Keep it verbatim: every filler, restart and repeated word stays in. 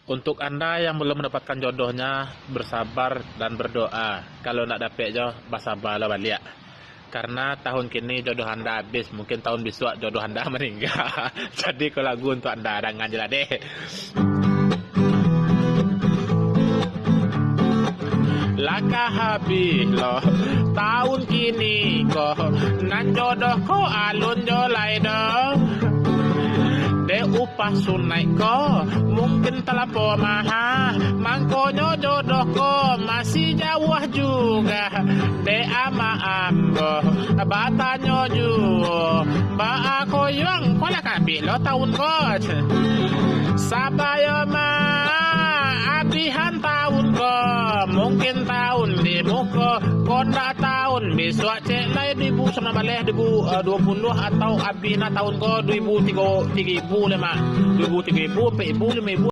Untuk anda yang belum mendapatkan jodohnya, bersabar dan berdoa. Kalau ndak dapek jo, basaba lo baliak. Karena tahun kini jodoh anda habis, mungkin tahun bisuak jodoh anda maningga. Jadi ko lagu untuk anda, dangan je lah deh. Lakah habih lo tahun kini ko, nan jodoh ko alun jo lai doh. Dek upah sunaik ko mungkin talampau maha, mangkonyo jodoh ko masih jauah juga. Dek amak ambo batanyo juo, baa ko yuang, ko lah ka abih lo tahun ko. Sabayo ma abihan tahun ko, mungkin tahun di muko, ko ndak tahun bisuak, cek lai duo ribu sambilan baleh, duo ribu, eh, duo puluah atau abih na tahun ko, duo ribu tigo, tigo ribu lima, duo ribu tigo ribu, ampek ribu, limo ribu.